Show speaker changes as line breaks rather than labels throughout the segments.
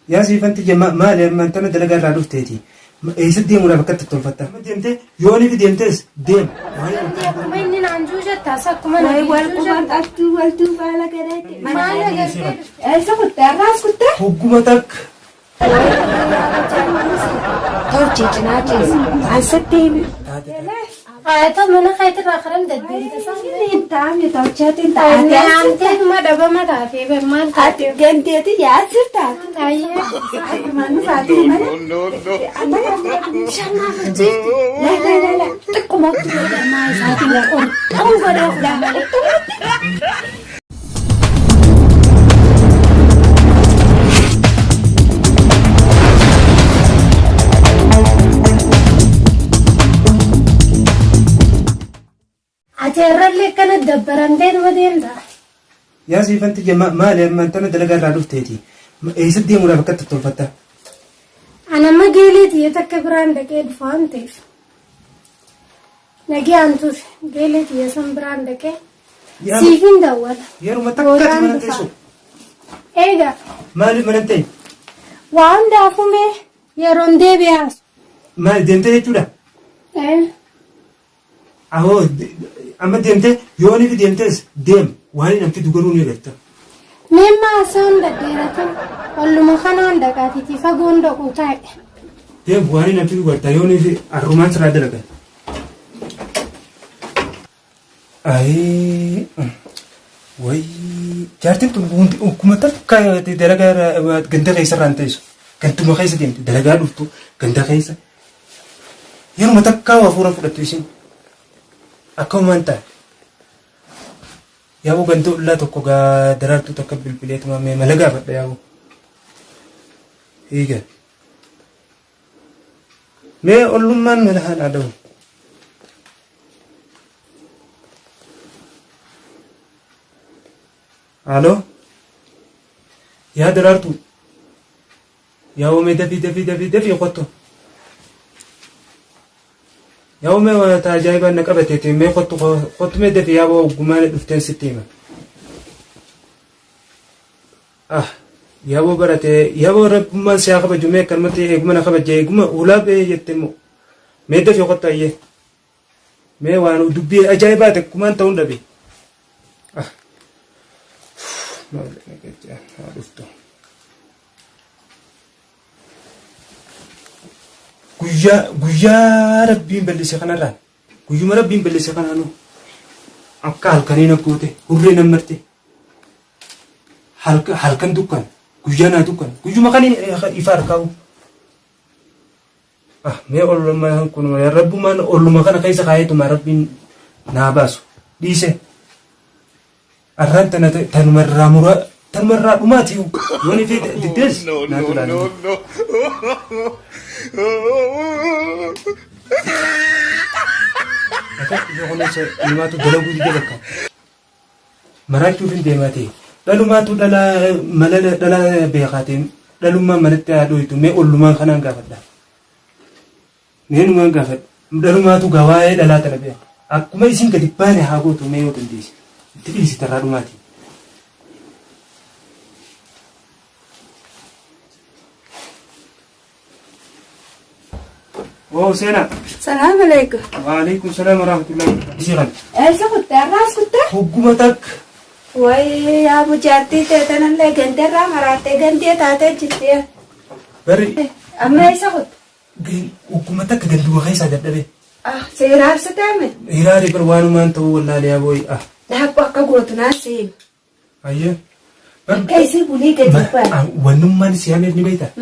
Yaa siifan tiyya maali ammaan tana dalagaa irraa dhufteeti. Eessa deemuudhaaf akkatti tottolfatta? Amma deemtee yooniif deemtes deem.
Akkuma inni naan juu jettaas akkuma
Wayi
naan
wal
juu
quban
jetta.
qabdu wal duubaa laga dheedhe.
Maal agartee dhufte?
Eessa kutte har'aas kutte?
Hogguma takka.
Tolchii cinaa ciisi. Ansatti himi.
Haayata mana keetirraa karam deddeemte sana.
Hin taa'amne tolchaatiin taa'ate.
Naamtee dhuma dhabama taatee bar maal
Ati
taatee?
gandeeti yaasirtaati.
Ayyee.
Akkuma nu faatii mana. Amma bishaan naaf hojjetti. La la la la. Xiqqumatti godhamaa isaatiin la qorxamuu godhee fudhaa malee.
Ati irrallee akkana dabbaramtee dhuma deemta.
Yaa siifan tiyya maali ammaan tana dalagaa irraa dhufteeti. Eessa deemuudhaaf akkatti tottolfatta?
Ana amma geelee tiyya takka biraan dhaqee dhufa waan ta'eef. Nagayaan ture geelee tiyya san biraan dhaqee siifin dawwala.
Yeruma takkaati mana teessu.
Eegaa
Maaliif mana ta'e?
waa hundaafuu mee yeroon deebi'aas.
Maali deemtee jechuudha?
Eh.
Ahoo amma deemtee yooniif deemtes deem waan hin fidu garuu ni agarta.
Mee maasaan dhadheeratin olluma kanaan dhaqaatiitii fagoon dhaqu taa'e.
Deem waan hin fidu garta yooniif arrumaan siraa dalagan. Ayii wayii jaartiin tun hundi ogguma takka dalagaa ganda keessa irraan teessu ganduma keessa deemti dalagaa dhuftu ganda keessa yeruma takkaa hafuura fudhattu isin akkamumaan ta'a. Yaaboo ganda ollaa tokko gaa daraartuu takka bilbileetuma mee mala gaafadha yaaboo. Eegaa. Mee ollummaan mala haa dha'u. Haaloo. Yaa daraartuu. Yaa oomee dafii dafii dafii dafii kottu. Yaa oomee waan ajaa'ibaan na qabateeti mee kottu kottu mee dafii yaa oggumaan dhufteen sitti hima. Ah yaaboo barate yaaboo rabbummaan si haa kabaju mee akkanumatti eeguma na kabajje eeguma hulaa ba'ee jette immoo mee dafii kottu ayyee. Mee waan dubbii ajaa'ibaa ta'e kumaan ta'uun dhabe. Ah. Maal haa dhuftu. Guyyaa guyyaa rabbiin bal'ise kanarraan guyyuma rabbiin bal'ise kanaanuu akka halkanii na goote hurree na marte halkan dukkan guyyaa naa dukkan guyyuma kan ifa harkaa'u. Ah mee ollummaan kun rabbumaan olluma kana keessa kaayeetuma rabbiin naa baasu dhiise. Arraan tana tanumarraa muraa tanumarraa dhumaati yoon ifee diddees naa tolaa.
No, no.
Akka yoo kunuunsa ilmaatu dalaguu dide bakka. Maraachuuf hin deemaa ta'e. Dhalumaatu dhala mala dhala beekaa ta'e dhalummaan manatti haa dhooytu mee ollumaan kanaan gaafadha. Mee numaan gaafadha. Dhalumaatu gaa waa'ee dhalaa tana beeka. Akkuma isin gadi baane haa gootu mee yoo dandeesse. Itti dhiisi tarraa dhumaati. Oo seenaa.
Salaam alaikum.
Waalaikum salaam warahmatullahi wabarakatuh. Isii kana.
Eessa kutte har'aas kutte?
Hogguma takka.
Wayi yaa mujaartii ta'e tanallee gandarraa maraattee gandee taatee jirti.
Bari
Amma eessa kutte?
Hogguma takka ganduma keessaa dadhabee.
Ah, seeraarsi ta'ame.
Hiraari bar waanumaan ta'uu wallaalee yaa booyi. Ah.
Dhaabbu akka gootu naa seeni.
Ayyee.
Akka isii bulii gadi ba'a.
Wannummaan si hameef ni beektaa?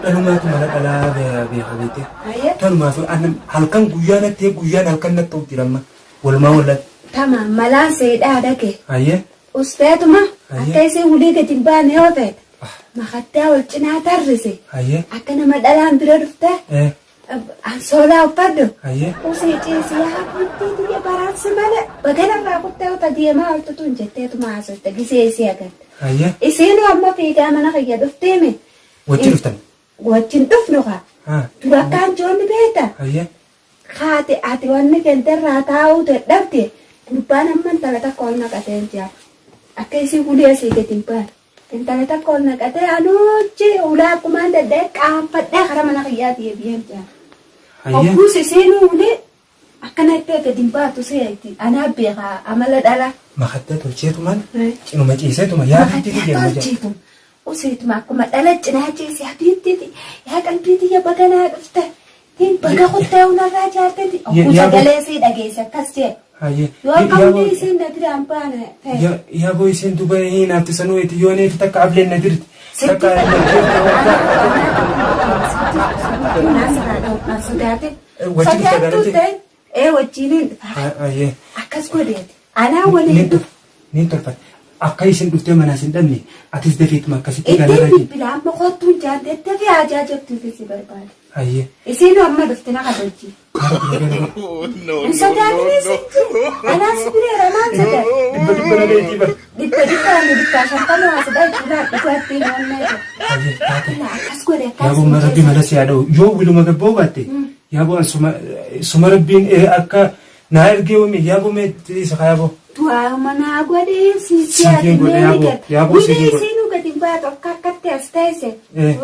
Dhalumaatu mala dhalaa beeka beekte.
Ayyee.
Tanumaaf halkan guyyaa natti guyyaan halkan natti ta'u jira amma. Walumaa wallaatti.
Tama malaan seedhaa dhage.
Ayyee.
Usteetuma
Ayyee.
akka isii hulii gadi hin baane yoo ta'e makattaa wal cinaa tarrise
Ayyee.
akka nama dhalaan bira dhufte
Eh.
ansoolaa uffadhu.
Ayyee.
Usii ciisi yaa bultii tiyya baraarsi malee baganarraa kuttee uta deemaa oltutu hin jetteetuma haasofte gisee isii agarte.
Ayyee.
Isiinuu amma fiigaa mana kiyya dhufteemi
Wajjin dhuftan.
wajjin dhufnu kaa.
Haa.
Dura akkaan joonni beekta.
Ayyee.
Haati ati wanni kenterraa taa'uu dadhabde gurbaan amma intala takka ol naqatee jira. Akka isii ulee asii gadi hin baane. Intala takka ol naqatee anuuchi ulaa akkumaan dadha'ee qaanfadhee karaa mana kiyyaa deebi'een jira.
Hayyee.
Hogguus isiinuu ulee akkana itti gadi hin baatu seeti. Anaa beekaa amala dhala.
Makadda tolcheetumaan cinuma ciiseetuma yaa bittiti jenna jira.
Tolcheetum. Useetuma akkuma dhala cinaa ciise habiibtiti yaa qalbii tiyya baga naa dhufte. Tiin baga kuttee hunarraa jaarteti. Hogguu sagalee sii dhageesse akkas jee.
Hayyee.
Yoo akka hundi isiin na biraan baane ta'e.
Yaa boo isiin duba hin hafte sanuu itti yoo neefi takka ableen na dirti. Takka Wajjin dhufta galanti?
Ee wajjiniin dhufa.
Hayyee.
Akkas godheeti. Anaa waliin dhufa.
Niin tolfadha. Akka isin dhuftee manaa sin dhabne atis dafeetuma akkasitti
Ittiin
galarra jiru.
bilbila amma kottuun jaante dafee haajaa jabduuf si barbaade.
Hayyee.
Isiin amma dhufte na kabajji.
Dhibba
Hin sodaatin isin jiru. Anaa si bireera maan sodaate.
dhibba na leetii bara.
Dhibba dhibba ani dhibba shantama waa sodaa jechuudha dhugaatti naannoo jiru.
Hayyee taate.
Akkas godhe akkas.
Yaaboo ma rabbi mala si haa dha'u yoo wiluma gabboo baatte yaaboo an suma suma rabbiin akka naa ergee uume yaaboo mee isa haa yaaboo.
Du'aa manaa godhee
Siifiin godhe yaaboo yaaboo siifiin godhe.
Isiinuu gadi hin baatu akka akkatti as teesse.
Eh.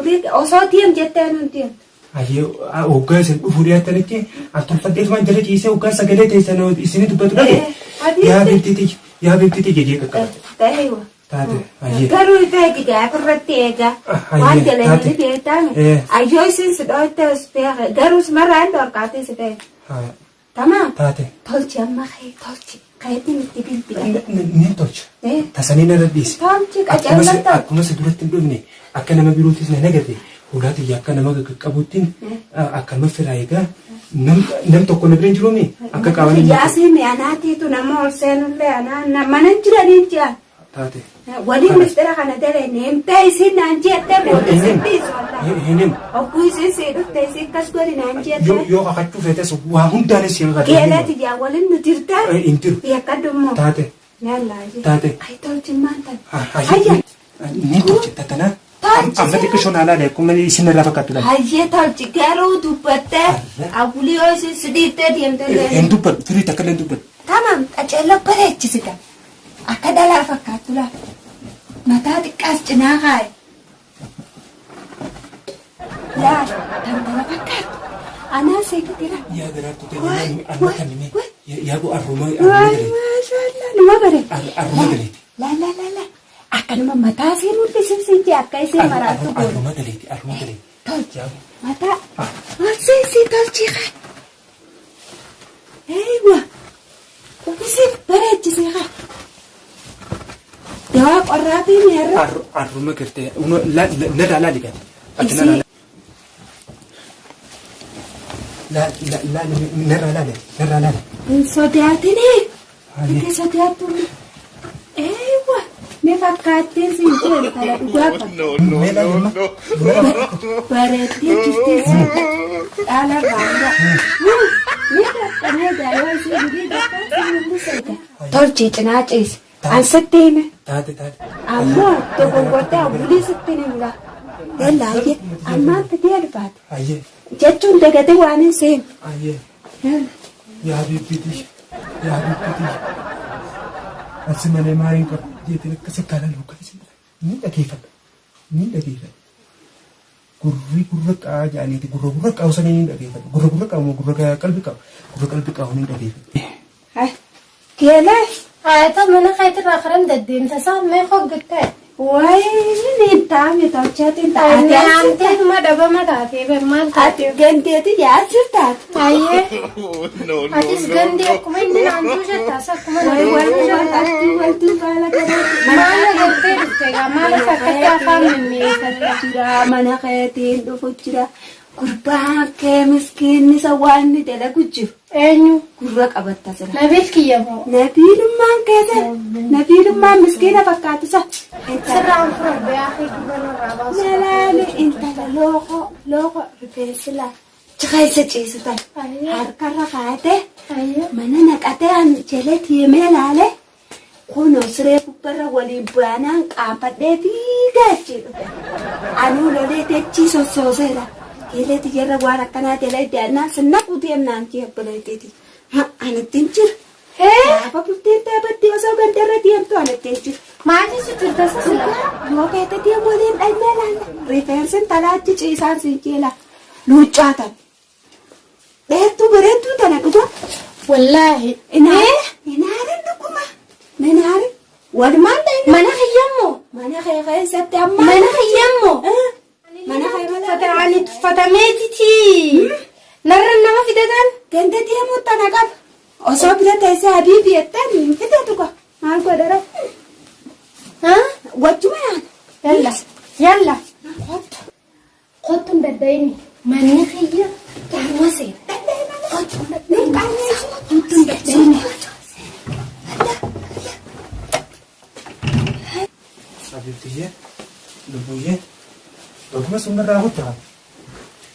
Osoo deem jettee nuun deem.
Hayyee hoggaa isin dhufuu dhiyaatanitti an tolfadheetumaan jala ciisee hoggaa sagalee teessan isinii dubbatu dhabe.
Eh,
Yaa biibtiti yaa biibtiti jedhee qaqqabate.
Ta'eewa.
Taate hayyee.
Garuu ifa eegi ofirratti eegaa.
Ah, hayyee,
Waan jalanii
taate.
beektaame.
Eh.
Ayyoo isin si dhootte os beeke. Garuu simarraa hin dhorkaatee si beeke.
Haa,
Tamaam.
Taate.
Tolchi amma kee tolchi. Keetiin itti bilbila.
Niin tolcha.
Eh.
Tasanii narra dhiisi.
Tolchi
Akkuma si-
qajeellattaa.
Akkuma si duratti hin dhufne akka nama birootis na nagarre hulaa tiyya akka nama qaqqabuuttiin akkanuma firaa egaa nam nam tokko na bira hin jiruumi akka qaamni hin
Yaasii mi anaatiitu nama ol seenullee anaa mana hin jiranii jira.
taate.
Waliin mistira kana dareen himtee isiin naan jettee booda
Hin
sitti isolla.
hin himu.
Ogguu isiin sii dhufte isii akkas godhi naan
Yoo
jettee.
yoo kakachuu feetes waa hundaanis hin kakatu.
Geelati jaa waliin nu jirta.
Hin jiru.
Yakka dummoo.
Taate.
Yallaa jee.
Taate.
Ay tolchi maanta. Hayya.
Ni tolche tatanaa.
Tolchi.
Amma xiqqishoon haalaadha akkuma isin irraa fakkaattu laata.
Hayyee tolchi garuu dubbattee awwulii yoo isiin si dhiiftee deemtee
Hin dubbadhu firii takka illee hin dubbadhu.
Tamam qaceelloo bareechisita. Akka dhalaa fakkaattu laa. Mataa xiqqaas cinaa kaaye. Laa daldala fakkaattu. Anaa seekiti laa.
Yaa garaattu ta'e
Waay,
arma
waay,
kan hime
waay.
yaa bu arruma
Waay
arruma galeeti.
maashaallah numa bareeda.
Arruma galeeti.
Laa laa laa laa. Akkanuma mataa isii mul'isiif siin jee akka isiin maraattu goone.
Arruma galeeti arruma galeeti.
Tolchi.
Yaa bu.
Mataa. Ol seensii tolchii kaa. Eeywa. Uffisiif bareechisee kaa. Dawaa qorraatii mi'arra.
Arruma gartee narraa laali gati. Ati
Isii-
narraa laali. Laali narraa laali narraa laali.
Hin sodaatinii.
Hayyee.
Hin sodaattu. Eeywa. Ni fakkaattiin siin jee intala dhugaa qabdi.
Mee laali amma.
Bareeddee jirti siin. Dhaala baala. Ni dhaqxanee gaayoo isii gudii dhaqxan siin mul'isa egaa. Tolchi cinaa ciise. An sitti hime.
Taate taate.
Ammoo dogoggortee awwulii sitti ni mula. Yallaayyee ammaan fidee albaate.
Hayyee
Jechuun dagatee waan hin seenu.
hayyee. Yaa biibbitii yaa biibbitii. Asi malee maaliin qabu jeetiin akkas akkaan hoggaa isin ni dhageeffadha ni dhageeffadha. Gurri gurra qaa jedhaniiti gurra gurra qabu sanii ni dhageeffadha. Gurra gurra qabu gurra qalbi qabu gurra qalbi qabu ni dhageeffadha.
Keelee.
Haayata mana keetirraa karam deddeemta isaa mee hoggattee.
Wayi ni taame tolchaatiin taate.
Naamtee dhabama taatee bar maal
Ati
taatee.
gandeeti yaasir taate.
Hayyee. Atis gandee akkuma inni naantuu jettaas akkuma
Wayi
naantuu
wayi
jetta.
waltuu waltuu baala garaati.
Maal agartee dhufte egaa maal akka akkatti afaan mimmi'eeffatta.
Jira mana keetiin dhufu jira. Gurbaan kee miskiinni isa waan inni dalagu jiru.
Eenyu?
Gurra qabatta sira.
Nabiil kiyya moo?
Nabiilummaan keessa nabiilummaan miskiina fakkaatu sa.
Sirraan fudhadhe yaa gurra narraa baasu.
Lalaale intala lookoo lookoo rifeensi laa keessa ciisu tan harkarra kaa'atee
Hayyee.
mana naqatee an jala deemee laale kunoo siree gubbarra waliin baanaan qaanfadhee fiigaa achii dhufe. Anuu lolee dachii sossooseera. Keeleeti jarra waan akkanaa jala iddoo sinna quutii naan jee obboleettiiti. Ani ittiin jira.
Hee?
Gaafa bulteen dhaabattee osoo gandarra deemtu anatti hin jiru.
Maal jechu jirta sasila?
Yoo keessa deemu waliin dhaqnee laalla. Rifeensi intalaa achi ciisaan siin jeela. Luuccaa tan. Dheertuu bareedduu tana dhugaa.
Wallaahi.
Inaarin dhuguma. Inaarin. Walumaan dhaqna.
Mana kiyyammoo?
Mana kee keessatti amma.
Mana kiyyammoo?
Mana kee malee.
Ani tuffatameetiti. Narra nama fidatan?
Ganda deemuu tana qaba. Osoo bira teessee habiibi jettan hin fidatu ka. Maal godhara?
Ha?
Wajjuma yaana.
Yalla. Yalla. Kottu. Kottu hin dadda'ini. Manni kiyya dhuma seena. Kottu hin dadda'ini. Kottu hin dadda'ini.
Habibtiyyee, lubbuyyee, baguma sunnarraa kutte haa.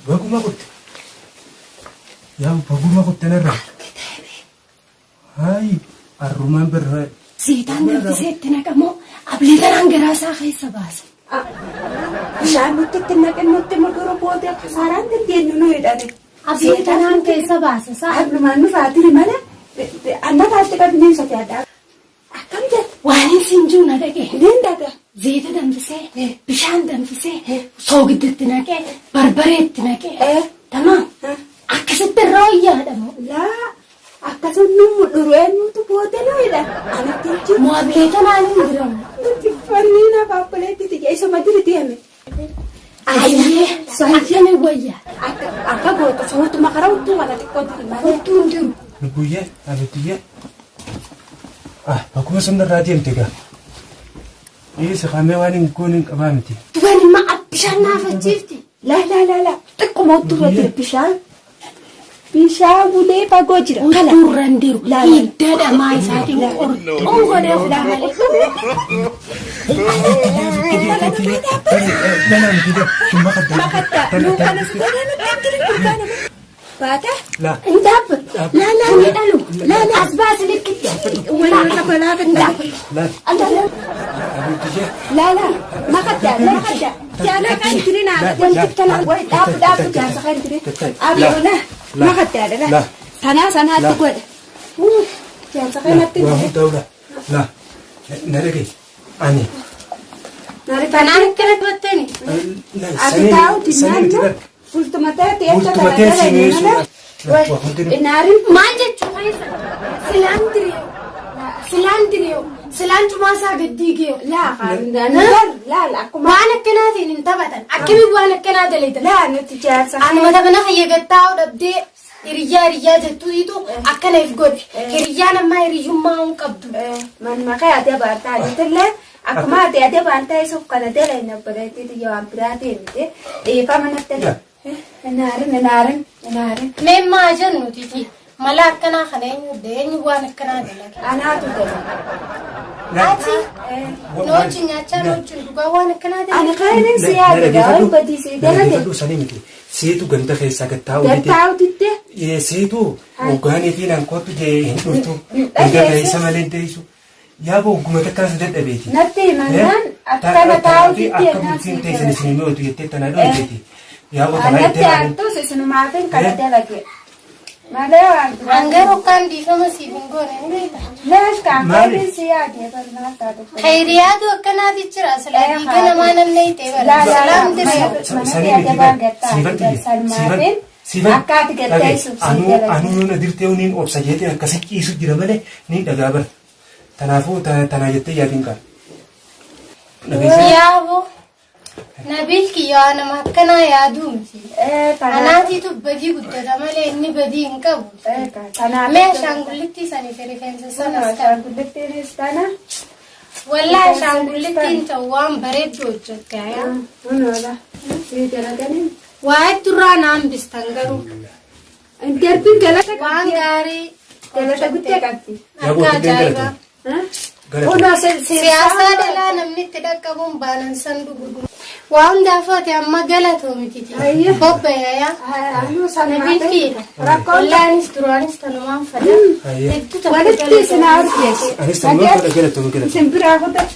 Baguma kutte. Yaa baguma kutte narraa. Hayi, arrumaan birraa.
Seetaan danfisee itti naqamoo ablee tanaan garaa isaa keessa baasa.
Bishaan nutti itti naqin nutti muduru booda kasaaraan dandeenyu nu hidhame.
Ablee tanaan keessa baasa isaa.
Ablumaan nurraa tiri malee annataatti qabnee sodaadha. Akkam jedha?
Waan hin siin jiru na dhaqee.
Niin dhaga.
Zayita danfisee, bishaan danfisee, soogidda itti naqee, barbaree itti naqee. Tamaam. Akkasitti irraa wayyaadha moo?
Laa akkasuma nu muduru eenyutu booda nu hidha. Anatti hin jiru.
Moo ablee tanaan hin diramu?
Nuti fanni naaf abboleetti tiyya isuma diri deeme.
Ayyee akkami wayya?
Akka akka goota soortuma karaa hudduu kana xiqqoo diri malee.
Hudduu hin jiru.
Lubbuyyee, habibtiyyee. Ah, bakkuma sunnarraa deemte gaa. Dhiisi kamee waan hin goone hin qabaa miti.
Duban imma bishaan naafachiifti.
Laa laa laa laa xiqquma hudduu irra bishaan. Bishaan ulee fagoo jira. Kala.
Hudduu irra hin jiru.
Laa laa.
Hidda dhamaa isaatiin qorxuun godhee fuudhaa malee.
Dhala miti dha. Tun makadda.
Makadda. Nuu kana si godhee nutti hin jiru gurbaana. Baata.
Laa.
Hin dhaabbatu. Laa laa ni dhalu. Laa laa as baasi likkitti.
Wal balaa kan
Laa. Habibtiyyee.
Laa laa makadda makadda. Jaala kan jirin haadha wanti kana way dhaabu dhaabu jaarsa kan jirin. Abiyyoona makadda dha. Tanaa sanaatti godha. Jaarsa kanatti.
Waa hundaa'u laa. Laa. Na dhagaye. Ani.
Tanaan akkana batteeni.
Ati taa'u dinnaannu bultuma taate akka
Bultuma
kana
ta'e si
dalagee
mi'eessuudha.
malee.
Waa hundinuu.
Inaarin
Maal jechuu keessa? Silaan diriyoo. Silaan diriyoo. Silaan cumaasaa gaddii geeyo.
laa laa akkuma
Waan akkanaatiin hin taphatan. Akkamiin waan akkanaa dalagan?
laa nuti jaarsa.
Ani mata mana kiyya gattaa'u dhabdee hiriyyaa hiriyyaa jettuutu akkana if godhe. Hiriyyaan ammaa hiriyyummaa hin qabdu.
Manuma kee ati abaartaa nutillee akkuma ati ati abaartaa isuuf kana dalagne obboleettii tiyya waan biraa deemte dhiifama natti inaarin inaarin inaarin
Mee maa jennu titi mala akkanaa kana eenyu eenyu waan akkanaa dalaga.
anaatu dalaga.
Ati nu wajjin nyaachaa nu wajjin dhugaa waan akkanaa dalaga.
Ani kainin si yaade waan badii si dalage
Dhaggeeffadhu sanii miti. Seetu ganda keessaa gattaa'u dide.
gattaa'u diddee
Seetu hoggaanii fi nan kottu jee hin dhuftu. Ganda keessa malee hin teessu. Yaa ogguma takkaas dadhabeeti.
natti himannaan akkana taa'u diddee
Akka bultiin teessan isin himee otu jettee tanaa dhoofteeti. Yaa tanaa
Anatti
jettee malee.
aartus isinumaafin kana dalage malee waan biraa.
Hangaroo kaan dhiifama siif hin goone hin beektaa?
Leesh kaan
Maali?
kainin si yaade barnaa taatu.
Khayriyaatu akkanaati jira. Silaa dhiiga namaa namni ta'e bara.
Laa laa
Silaam diriyoo.
Sanii miti siifan xiyye siifan siifan
Akka ati gaddeessuuf si
anuu
dalage.
anuu yoon adirtee niin obsa jeetiin akkasi ciisu jira malee niin dhagaa bara. Tanaafuu tanaa jettee yaadiin qabu. Dhageessee
Yaaboo Nabiil kiyyaa nama akkanaa yaaduu miti. Anaatiitu badii guddata malee inni badii hin qabu. Mee ashaangulittii saniif rifeensa sanas qaba.
Ashaangulittiinis tana.
Wallaahi ashaangulittiin ta'u waan bareeddu hojjette ayaa.
Kunoodha. Si dalaganii.
Waa heddurraa na hambistan garuu.
Darbiin galata
Waan gaarii
galata guddaa qabdi.
yaa
akka
booddee
ajaa'ibaa.
galatu.
Kunoo
Siyaasaa dhalaa namni itti dhaqqabuun baanan san dhugu. Waa hundaafuu ati amma galatoo mititi. Bobba'ee
Anuu sana
Nabiil kiyya.
Rakkoon
Wallaanis duraanis tanumaan fada.
Ayyee.
Hedduu takka
walitti isin haa urgeessu.
Anis tanumaan fadha galatoon galatoon.
Isin biraa kutatti.